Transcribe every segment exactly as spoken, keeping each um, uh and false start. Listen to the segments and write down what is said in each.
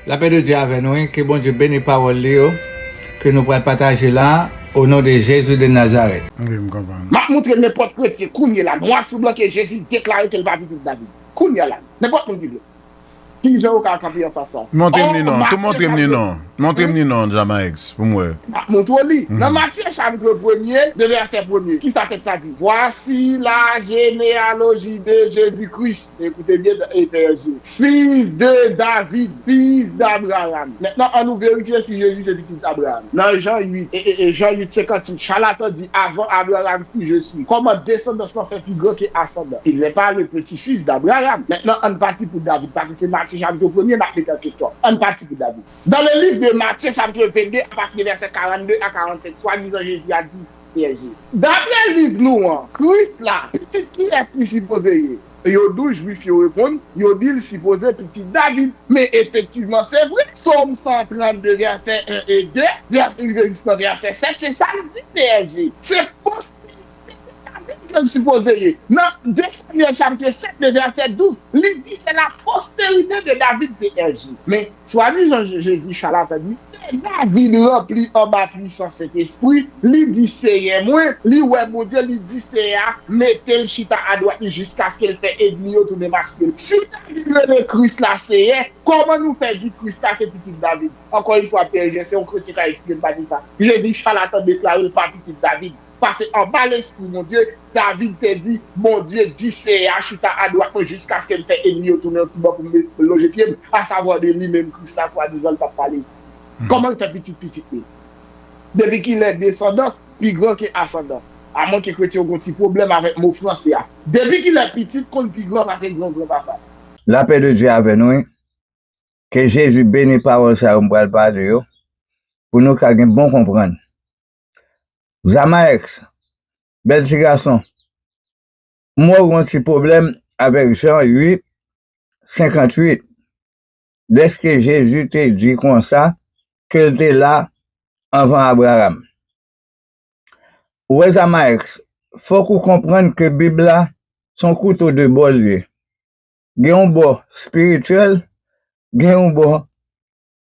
Lapè de Dye avè nou, wi. Ke Bondye beni pawòl li yo, ke nou pral pataje la, o non de Jezi de Nazarèt. Wi, m konprann. M ap moutre nenpòt kretyen kounye la, nwa sou blan, ke Jezi deklare ke l pa pitit David. Kounye a la, nenpòt moun ki vle. Kijan yo ka kanpe anfas sa? Montre m li non. Tou montre m li non. Montre m li non, Zamaex, pou m wè. M ap montre w li. Nan Matye chapit premye, de vèsè premye, kisa tèks la di? Voici la généalogie de Jésus-Christ. Ekoute byen, e, P S G. Fils de David, fils d'Abraham. Mentnan, ann nou verifye si Jezi se pitit Abraham. Nan Jan uit, e, e, e, Jan uit senkant uit, chalatan di, avant Abraham fut, je suis. Kòman desandans lan fè pi gran ke asandan? Il n'est pas le petit-fils d'Abraham. Mentnan, ann pati pou David, paske se Matye chapit premye n ap mete an kesyon. Ann pati pou David. Dans le livre de Matthieu, chapitre vingt-deux, à partir de verset quarante-deux à quarante-sept, swadizan Jezi a di, P S G. Daprè liv nou an, Kris la, pitit kiyès li sipoze ye? Yo di w Jwif yo reponn, yo di l sipoze pitit David. Men efektivman, se vre, Sòm san trannde, vèsè en e de, vèsè rive jis nan vèsè sèt, se sa l di, P S G. Se posterite de David ke l sipoze ye. Nan de Samyèl chapit sèt, de vèsè douz, li di se la postérité de David, P S G. Men, swadizan Je- Jezi chalatan di, lè David ranpli anba pwisans Sentespri, li di, Seyè mwen, li wè Bondye, li di Seyè a mete l chita adwat li jiskaske l fè ènmi yo tounen maspye l. Si David rele Kris la Seyè, kòman nou fè di Kris la se pitit David? Ankò yon fwa, P S G, se yon kretyen k ap eksplike m pa di sa. Jezi chalatan deklare l pa pitit David. Paske anba lespri Bondye, David te di, Bondye di Seyè a chita adwat mwen jiskaske m fè ènmi yo tounen yon ti ban pou m lonje pye m, asavwa de li menm Kris la swadizan l t ap pale. Kòman l fè pitit pitit li? Depi kilè desandans pi gran ke asandan? Amwenke kretyen yo gen yon ti pwoblèm avèk mo franse a. Depi kilè pitit konn pi gran pase gran gran papa? Lapè de Dye avè nou, wi. Ke Jezi beni pawòl sa yo m pral pale yo, pou nou ka gen bon konprann. Zamaex, bèl ti gason, m wè w gen yon ti pwoblèm avèk Jan uit, senkant uit, dèske Jezi te di konsa ke l te la anvan Abraram. Ou wè, Zamaex, fòk ou konprann ke Bib la se yon kouto de bò l ye. Gen yon bò espirityèl, gen yon bò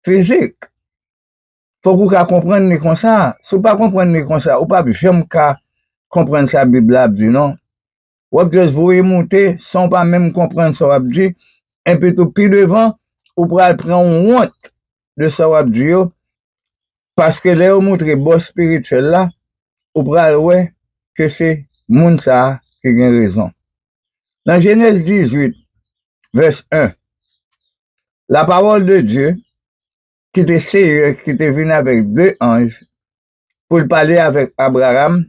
fizik. Fòk ou ka konprann li konsa. Si w pa konprann li konsa, ou p ap janm ka konprann sa Bib la ap di non. W ap just voye moute san w pa menm konprann sa w ap di. Epi tou, pi devan, ou pral pran yon wont de sa w ap di yo, paske lè yo moutre bò espirityèl la, ou pral wè ke se moun sa a ki gen rezon. Nan Jenèz dizuit, vès en, la parole de Dieu, ki te Seyè, ki te vin avèk de anj pou l pale avèk Abraram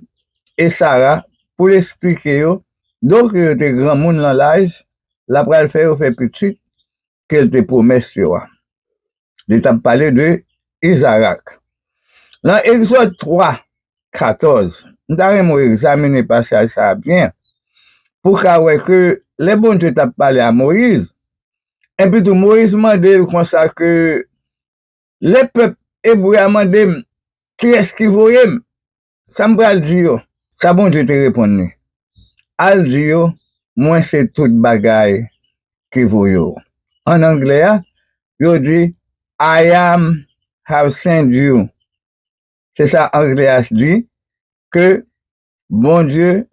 e Sara, pou l esplike yo, donk yo te granmoun nan laj, l a pral fè yo fè pitit ke l te pwomèt yo a. Li t ap pale de Izarak. Nan Egzòd twa, katòz, m ta renmen w egzamine pasaj sa a byen, pou w ka wè ke lè Bondye t ap pale a Moyiz, epi tou Moyiz mande l konsa ke, lè pèp ebre a mande m, kiyès ki voye m? Sa m pral di yo? Sa Bondye te reponn li, al di yo, mwen se tout bagay ki voye w. An anglè a, yo di, I am have sent you. Se sa anglè a di, ke Bondye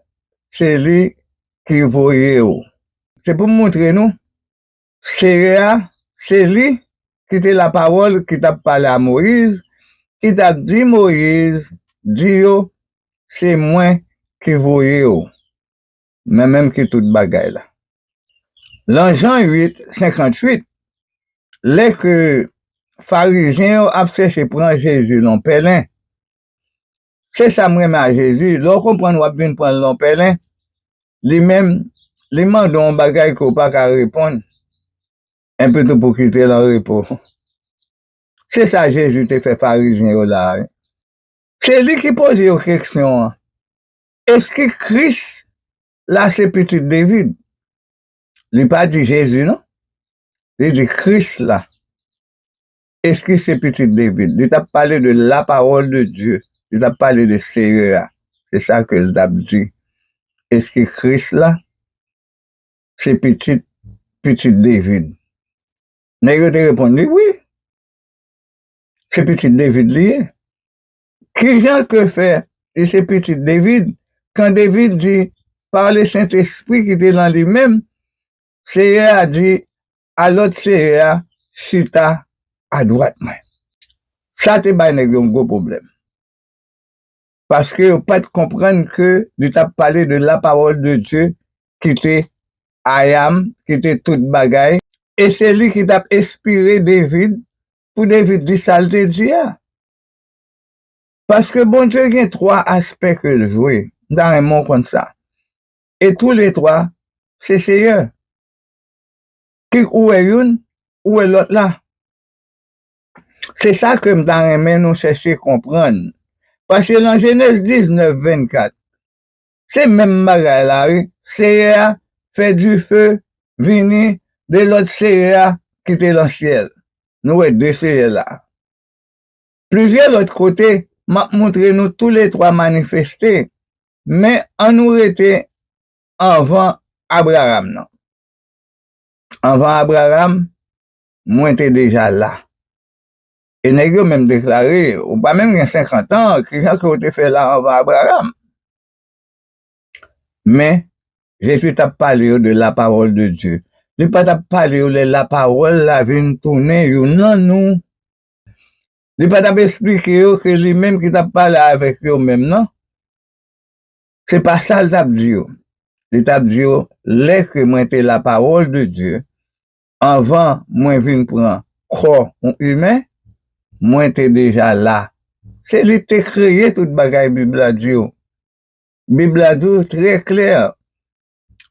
se li ki voye w. Se pou m montre nou, Seyè a, se li ki te lapawòl ki t ap pale a Moyiz, ki t ap di Moyiz, di yo, se mwen ki voye w, mwen menm ki tout bagay la. Lan Jan uit, senkant uit, lè ke Farizyen yo ap chèche pran Jezi nan pèlen, se sa m renmen a Jezi, lè w konprann w ap vin pran l nan pèlen, li menm, li mande w yon bagay ke w pa ka reponn, epi tou pou kite l an repo. Se sa Jezi te fè Farizyen yo la a, wi. Se li ki poze yo keksyon an, èske Kris la se pitit David? Li pa di Jezi non. Li di Kris la. Èske se pitit David? Li t ap pale de la parole de Dieu. Li t ap pale de Seyè a. Se sa ke l t ap di. Èske Kris la se pitit, pitit David? Nèg yo te reponn li, wi. Se pitit David li ye. Kijan ke fè li se pitit David, kan David di, pa Lesentespri ki te nan li menm, Seyè a di, alò Seyè a chita adwat mwen. Sa te bay nèg yo yon gwo pwoblèm. Paske yo pa t konprann ke li t ap pale de la parole de Dieu ki te I am, ki te tout bagay. E se li ki t ap enspire David pou David di sa l te di a. Paske Bondye gen twa aspè ke l jwe. M ta renmen w konn sa. E toulètwa, se Seyè. Kik ou wè youn, ou wè lòt la. Se sa ke m ta renmen nou chèche konprann. Paske nan Jenèz diznèf vennkat, se menm bagay la, wi. Seyè a fè dife vini de lòt Seyè a ki te nan syèl. Nou wè de Seyè la. Plizyè lòt kote, m ap montre nou toulètwa manifeste, men ann nou rete anvan Abraram nan. Anvan Abraram, mwen te deja la. E nèg yo menm deklare, ou pa menm gen senkant an, kijan ke w te fè la anvan Abraram? Men, Jezi t ap pale yo de la parole de Dieu. Li pa t ap pale yo lè la parole la vin tounen youn nan nou. Li pa t ap esplike yo ke li menm ki t ap pale avèk yo menm, non. Se pa sa l t ap di yo. Li t ap di yo, lè ke mwen te la parole de Dieu, anvan mwen vin pran kò yon imen, mwen te deja la. Se li ki te kreye tout bagay, Bib la di yo. Bib la di w trè klè,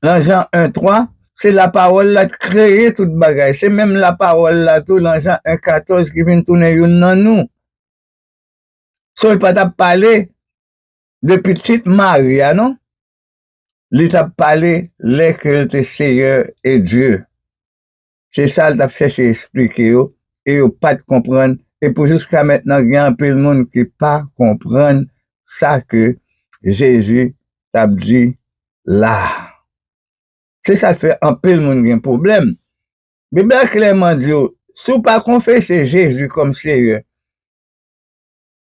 nan Jan en twa, se la pawòl la ki kreye tout bagay. Se menm la pawòl la tou nan Jan en katòz ki vin tounen youn nan nou. So, li pa t ap pale de pitit Mari a, non. Li t ap pale lè ke l te Seyè e Dye. Se sa l t ap chèche esplike yo, e yo pa t konprann. E pou jiska mentnan, gen anpil moun ki pa konprann sa ke Jezi t ap di la. Se sa k fè anpil moun gen pwoblèm. Bib la klèman di w, si w pa konfese Jezi kòm Seyè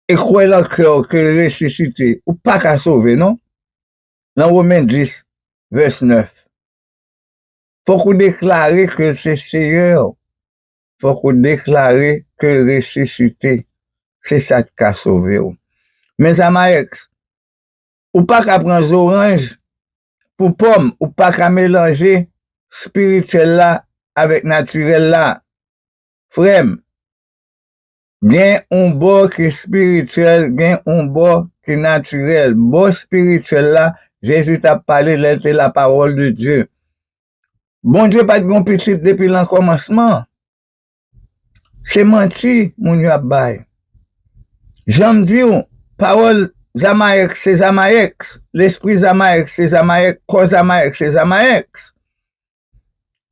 e kwè nan kè w ke l resisite, ou pa ka sove, non. Nan Women dis, vès nèf, fòk ou deklare ke l se Seyè w. Fòk ou deklare ke l resisite. Se sa k ka sove w. Men Zamayèks, ou pa ka pran zoranj pou pòm, ou pa ka melanje espirityèl la avèk natirèl la. Frè m, gen yon bò ki espirityèl, gen yon bò ki natirèl. Bò espirityèl la, Jezi t ap pale lè l te la parole de Dieu. Bondye pa t gen yon pitit depi nan kòmansman. Se manti moun yo ap bay. Jan m di w, pawòl Zamayèks se Zamayèks, lespri Zamayèks se Zamayèks, kò Zamayèks se Zamayèks.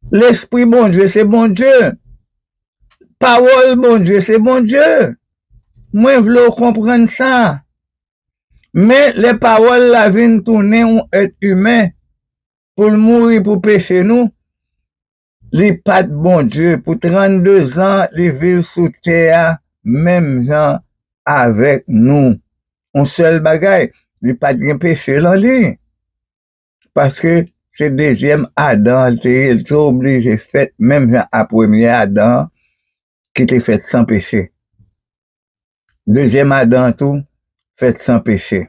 Lespri Bondye se Bondye. Pawòl Bondye se Bondye. Mwen vle w konprann sa. Men lè pawòl la vin tounen yon èt imen pou l mouri pou peche nou, li pa t Bondye. Pou trannde zan, li viv sou tè a menm jan avèk nou. Yon sèl bagay, li pa t gen peche nan li. Paske se dezyèm Adan an l te ye, l te oblije fèt menm jan a premye Adan an ki te fèt san peche. Dezyèm Adan an tou fèt san peche.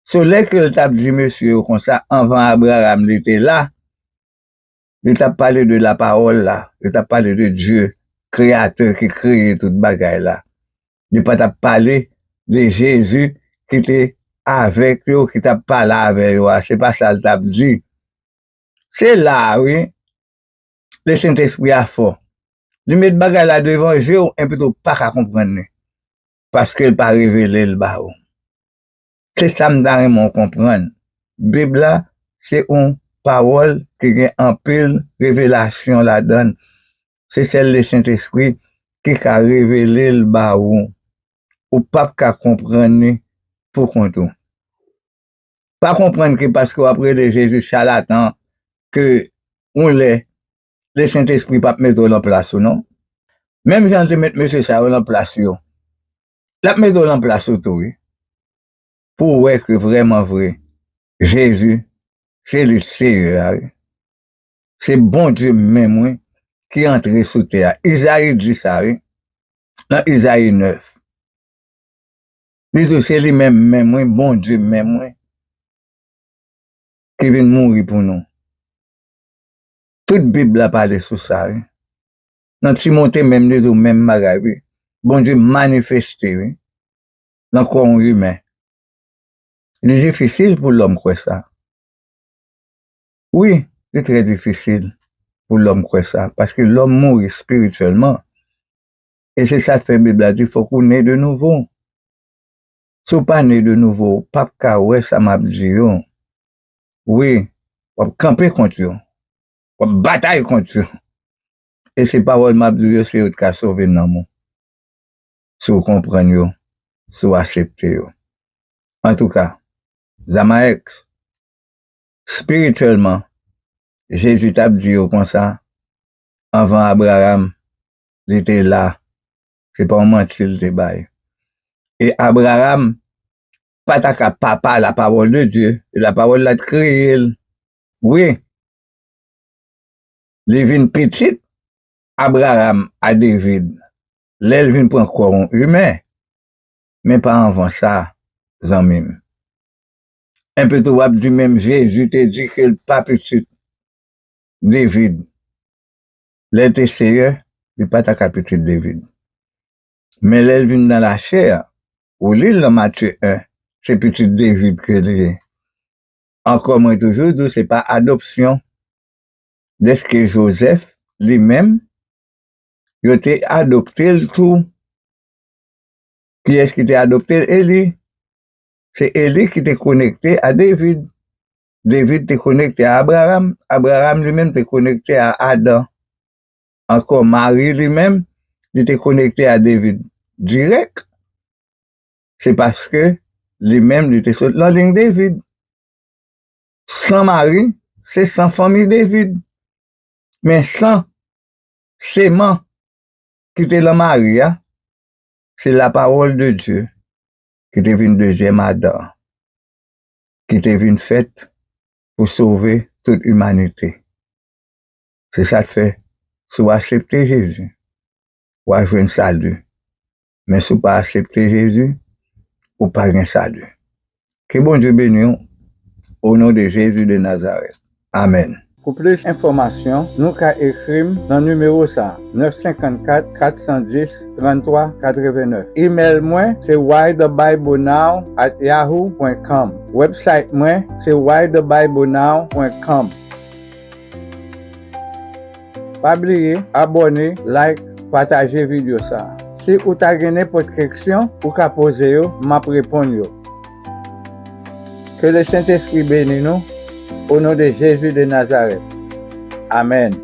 So, lè ke l t ap di mesye yo konsa, anvan Abraram li te la, li t ap pale de la pawòl la, li t ap pale de Dye, kreyatè ki kreye tout bagay la. Li pa t ap pale de Jezi ki te avèk yo, ki t ap pale avè yo a. Se pa sa l t ap di. Se la a, wi, Lesentespri a fò. Li met bagay la devan je w, enpi tou w pa ka konprann li. Paske l pa revele l ba ou. Se sa m ta renmen w konprann. Bib la, se yon pawòl ki gen anpil revelasyon ladan l. Se sèl Lesentespri ki ka revele l ba ou. Ou p ap ka konprann li pou kont ou. Pa konprann ke paske w ap rele Jezi chalatan, ke yon lè Lesentespri p ap mete w nan plas ou, non. Menm jan l te met mesye sa yo nan plas yo, L ap mete w nan plas ou tou, wi. Pou w wè ke vrèman vre, Jezi, se li Seyè a, wi. Se Bondye menm, wi, ki antre sou tè a. Izayi di sa, wi. Nan Izayi nèf. Li di w se li menm menm, wi, Bondye menm, wi, ki vin mouri pou nou. Tout Bib la pale sou sa, wi. Nan Timote menm, li di w menm bagay, wi. Bondye manifeste, wi, nan kò yon imen. Li difisil pou lòm kwè sa. Wi, li trè difisil pou lòm kwè sa, paske lòm mouri espirityèlman. E se sa k fè Bib la di, fòk ou ne de nouvo. Si w pa ne de nouvo, w p ap ka wè sa m ap di yo. Wi, w ap kanpe kont yo. W ap batay kont yo. E se pawòl m ap di yo, se yo k ka sove nanm ou. Si w konprann yo, si w aksepte yo. Antouka, Zamaex, espirityèlman, Jezi t ap di yo konsa, anvan Abraram, li te la. Se pa yon manti l te bay. E Abraram pa ta ka papa la parole de Dieu, e la parole la t kreye l. Wi, li vin pitit Abraram a David, lè l vin pran kò yon imen, men pa anvan sa, zanmi m. Enpe tou, w ap di menm Jezi te di ke l pa pitit David. Lè l te Seyè, li pa ta ka pitit David. Men lè l vin nan lachè, ou li l nan Matye en, se pitit David ke li ye. Ankò, mwen toujou di w, se pa adopsyon. Dèske Jozèf, li menm, yo te adopte l tou. Kiyès ki te adopte l? Eli. Se Eli ki te konekte a David. David te konekte a Abraram. Abraram, li menm, te konekte a Adan. Ankò, Mari, li menm, li te konekte a David dirèk. Se paske li menm, li te sot nan liy David. San Mari, se san fanmi David. Men san seman ki te nan Mari a, se la parole de Dieu ki te vin dezyèm Adan, ki te vin fèt pou sove tout imanite. Se sa k fè, si w aksepte Jezi, w a jwenn sali. Men si w pa aksepte Jezi, ou pa gen sali. Ke Bondye beni w, o non de Jezi de Nazarèt. Amèn. Pou plis enfòmasyon, nou ka ekri m nan nimewo sa a, nèf senkannkat, kat san dis, tranntwa katrevenèf. Imèl mwen se why the bible now at yahoo pwen com. Website mwen se why the bible now pwen com. Pa bliye abòne, like, pataje videyo sa a. Si ou ta gen nenpòt keksyon, ou ka poze yo, m ap reponn yo. Ke Lesentespri beni nou, o non de Jezi de Nazarèt. Amèn.